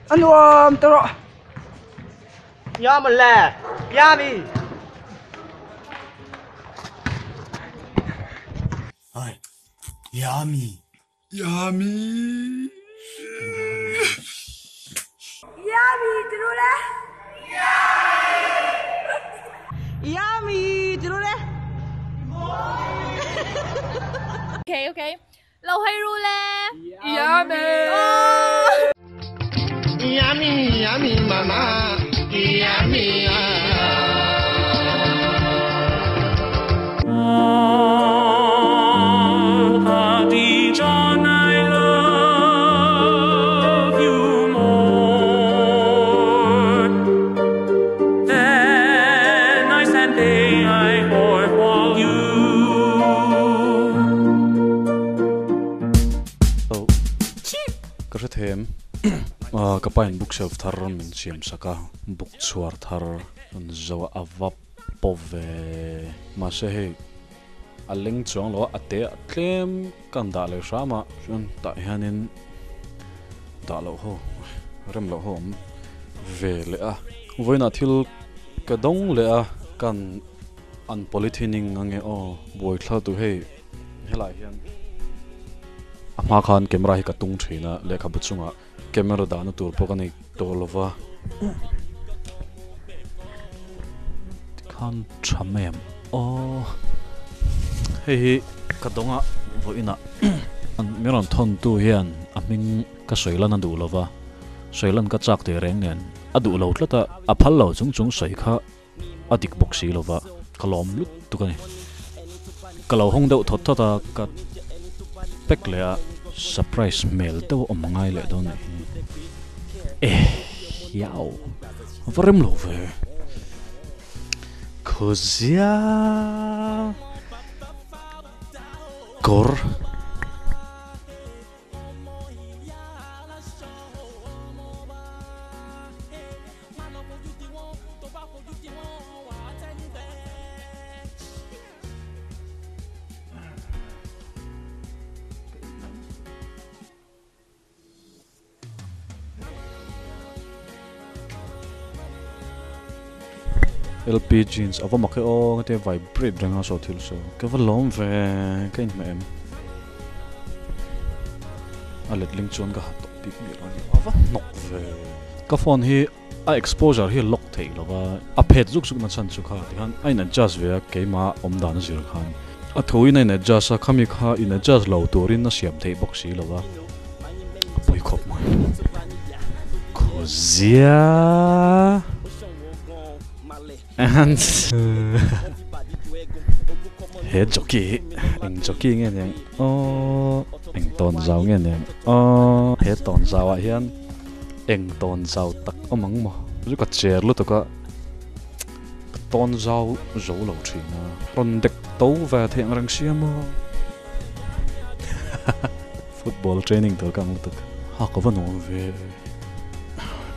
A nuam ta rawh. Yam le. Yami. Ai. Yami. Yami. Yami ti ru le. Yami ti ru le. Okay, okay. Lo hay ru le. Yami. Yami, yami, mama. Yami. John, I love you more than I stand day I or for you. Ka hre them ka pa in bookshelf thar min siam sak a book chhuar thar an zo a va paw ve mahse hei a leng chuang lo a a te ah tlem ka han dah leh hram a chuan tah hianin dah loh ho rem loh ho awm ve leh a vawiinah thil ka dawng leh a kan an polythene-ing ange aw buaithla tu hei helaiah hian a hma khan camera hi ka tung thin a lehkhabu chungah camera dahna tur pawh ka nei tawh lo va tikhan tha mai ang aw hei hi ka dawnga vawiinah min rawn thawn tu hian a hming ka sawi lan a duh lo va sawi lan ka chak teh reng nen a duh lo tlat a a phal lo chung chung sawi kha a dik bawk si lo va ka lawm lut tuk a ni ka lo hawng deuh thawt thawt a ka pack leh a surprise hmel deuh a awm ngai leh dawn anih hi eh hiau a va rem lo ve khawzia kawr. LP jeans a va mak e aw heti vibrate reng a saw thil saw ka va lawm ve ka inhmeh em a letling chuan ka ha tawh bik miah lo a ni a va hnawk ve ka phone hi a exposure hi a lock theih lo va a phet zuk zuk na chhan chu kha tikhan a in adjust ve a keimah awm dan a zir khan a tho in a in adjust a khami kha in adjust lo turin a siam theih bawk si lo va a pawi khawp mai khawzia and he jockey hi eng jockey nge niang aw eng tawn zau nge niang aw he tawn zau ah hian eng tawn zau tak awm ang maw chu ka cher lutuk a ka tawn zau zo lo thin a rawn dek to ve theih ang reng sia maw football training tur ka ang lutuk ha ka va nuam ve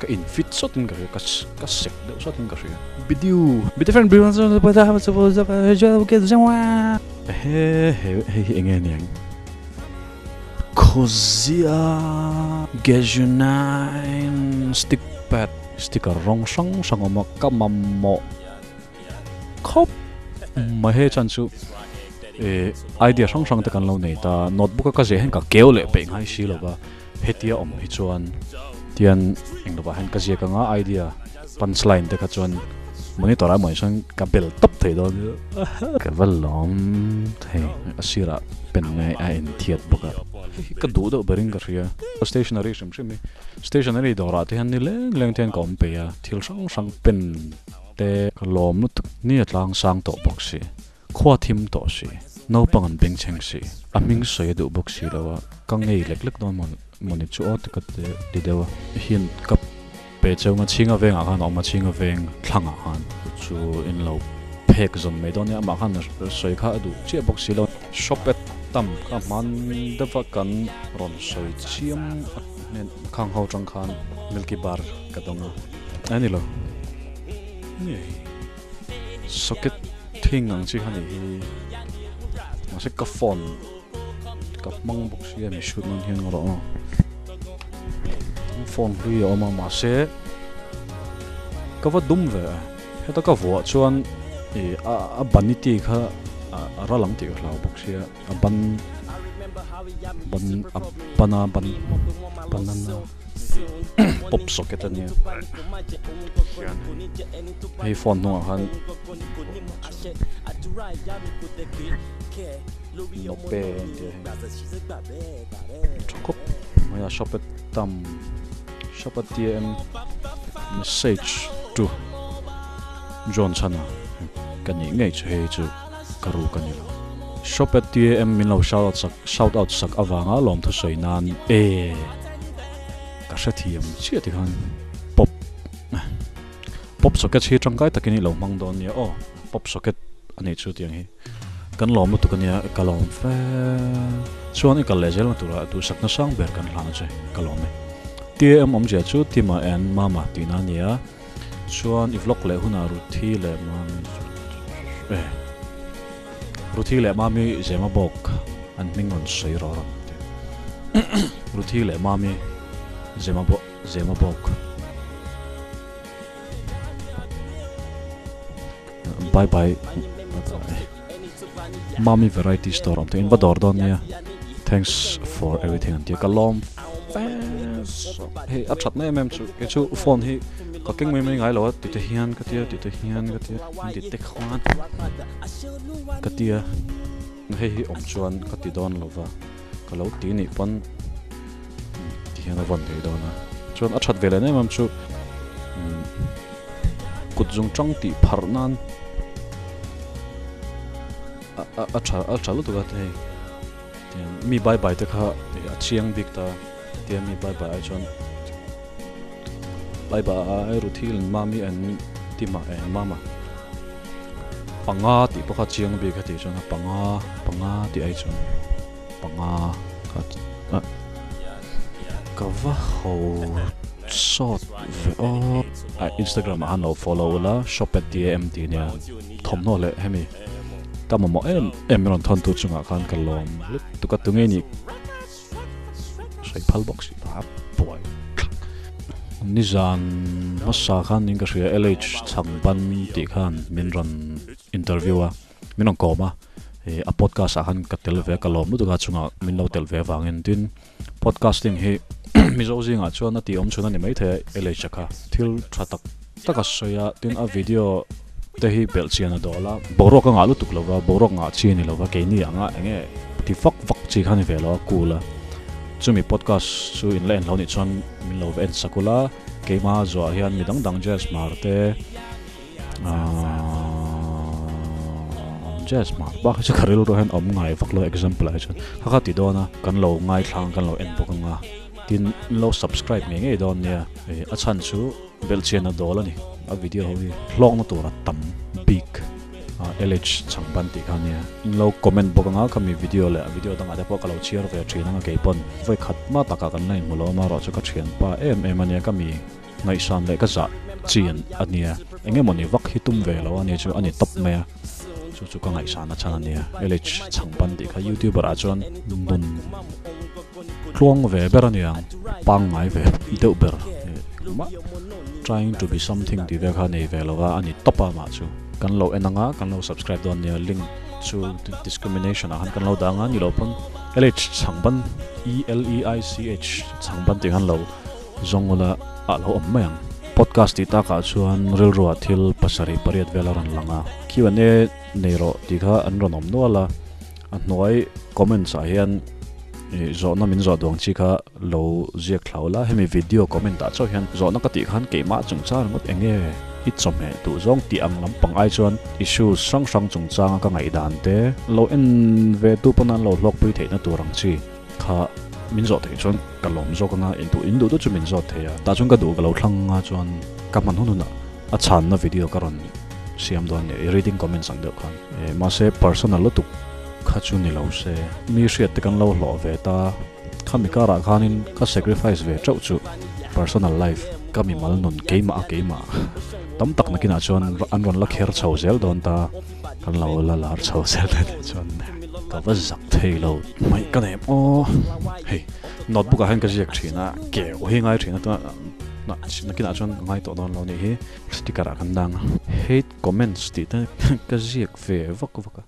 ka in fit sawt in ka hria ka ka sek deuh sawt in ka hria bidiu be different he he hei hi enge aniang Khawzia Gazunine stick pad sticker rawng hrang hrang awm a ka mamawh khawp mai hei chuan chu eh idea hrang hrang te kan lo nei ta notebook a ka ziah hian ka keu leh peih ngai si lo va hetia awm hi chuan tian eng lovah hian ka ziak anga idea punch line te kha chuan monitor ah emaw chuan ka bel tawp thei dawn ka va lawm thei a sirah pen ngai a inthiat bawk a ka duh deuh berin ka hria stationery hrim hrim hi stationery dawrah te hian ni leng leng te hian ka awm peih a thil hrang hrang pen te ka lawm lutuk ni a tlang sang tawh bawk si Khua thim tawh si, naupang an bengchheng si, a hming sawi a duh bawk si lo a, ka ngei lek lek dawn mawni chu aw ti ka ti deuh a. Hian ka pe cheu nga chhinga vengah khan a awm a, chhinga veng thlangah khan chu in lo phek zawn mai dawn nia, amah khan sawi kha a duh chiah bawk si lo. Shop at tam kha hman deuh a kan rawn sawi chiam a hnen khang ho tang khan milky bar ka dawng a, a ni lo. Socket thing ang chi kha nih hi mahse ka phone ka hmang bawk sia mi shoot nan hian rawh aw. phone hlui a awm a mahse ka va dum ve a heta ka vuah chuan ih a a baniti kha a ral ang tih ka hlau bawk sia a ban ban a bana ban banana pop socket a nia hei phone hnungah khan nope an tia hei tha khawp mai a shop at tam shop at tm message to John chhana ka nih ngei chu hei chu ka ruk a ni lo. Shop at TAM min lo shout out sak shout out sak avanga lawmthu sawi nan e ka hrethiam chiah tikhan pop pop socket hi tangkai takin i lo hmang dawn nia aw pop socket a nih chu tiang hi kan lawm lutuk ania ka lawm fe chuan i kal leh zel na turah duhsakna sang ber kan hlan a che ka lawm e TAM awmzia chu Tima and Mama tihna a ni a. Chuan i vlog leh hunah Ruthi leh Mami eh Ruthi leh Mami Zema bawk an hming rawn sawi rawh rawn ti. Ruthi leh Mami Zema bawk Zema bawk. Bye bye Mami variety store awm te in va dawr dawn nia thanks for everything an tia ka lawm hei a that na em em chu kei chu phone hi ka keng mai mai ngai lo a ti te hian ka tia ti te hian ka tia an ti te khan ka tia hei hi awm chuan ka ti dawn lo va ka lo ti nih pawn ti hian a vawn thei dawn a chuan a that ve leh em em chu kut zung tang tih pharh nan a tha a tha lutuk a hei tiang mi bye bye te kha a chiang bik ta tia mi bye bye ai chuan bye bye Ruthil mami an tima eh mama panga tih pawh kha chiang bik a tih chuan panga panga tih ai chuan panga kha ah ka va ho sawt ve aw ah Instagram ah han lo follow ula shop at dam tih nia thawmhnaw leh hemi ka mamawh em em rawn thawn tu chungah khan ka lawm lutuk a tunge nih sawi phal bawk si a buai thlak nizan hmasa khan in ka hria LH chhangban tih khan min rawn interview a min rawn kawm a ih a podcast ah khan ka tel ve a ka lawm lutuk a chungah min lo tel ve avangin tin podcasting hi Mizo zingah chuan a tih awm chhun a ni maithei a LH a kha thil tha tak tak a sawi a tin a video te hi belh chian a dawl a boruak a ngah lutuk lo va boruak ngah chi a ni lo va keini anga eng nge ti vak vak chi kha a ni ve lo a cool a chumi podcast chu in la en lo nih chuan min lo va en sak ula keimah zuah hian mi dang dang Jazz Hmar te Jazz Hmar bak hi chu ka rilru hian awm ngai vak lo example ah hi chuan kha kha ti dawn a kan lo ngaithlang kan lo en bawk anga tin in lo subscribe ngei ngei dawn nia a chhan chu Belhchian a dawl a ni. A video ho hi hlawkna tur a tam bik a LH chhangban tih kha ania. In lo comment bawk anga khami video leh a video dangah te pawh ka lo chhiar ve thin anga kei pawn vawi khat hma takah kan la inhmu lo a marawh chu ka thianpa em em ania ka mi ngaihsan leh ka zah chian ania. Eng emaw ni vak hi tum ve lo ania chu a ni tawp mai a. Chu chu ka ngaihsan a chhan ania. LH chhangban tih kha youtuber ah chuan nun Tluang ve ber a niang, pangngai ve deuh ber mah trying to be something tih vel kha nei ve lo va a ni tawp a mah chu. Kan lo en anga kan lo subscribe dawn nia link chu discrimination ah khan kan lo dah anga ni lo pawn LH chhangban ELEICH chhangban tih khan lo zawng ula ah lo awm mai ang. Podcast tih takah chuan rilruah thil pasarih pariat vel a rawn lang a, Q&A nei rawh tih kha an rawn awm nual a. A hnuai comments ah hian ih zawhna min zawh duang chi kha lo ziak thlau la, hemi video comment ah chauh hian zawhna ka tih khan keimah chungchang ringawt eng nge i chawhmeh duh zawng tih ang lampang ai chuan issues hrang hrang chungchanga ka ngaihdan te lo en ve tu pawn an lo hlawkpui theihna tur ang chi kha min zawh theih chuan ka lawm zawk anga in duh in duh duh chu min zawt thei a, tah chuan ka duh ka lo thlang anga chuan ka hman hun hunah a chhanna video ka rawn siam dawn nia i reading comments ang deuh khan. Eh mahse personal lutuk kha chu ni lo se. Mi hriat te kan lo hlawh ve ta. Khami karah khanin ka sacrifice ve teuh chu personal life ka mimal nun keimah a keimah tam tak nakinah chuan an rawn la kher chho zel dawn ta. Kan lo la lar chho zel dawn tih chuan ka va zak thei lo. Hmaih ka nem aw. Hei. Notebook ah hian ka ziak thin a, keu hi ngai thin a tuna nakinah chuan a ngai tawh dawn lo nih hi. Sticker ah kan dang a, hate comments tih te ka ziak ve vak vak a.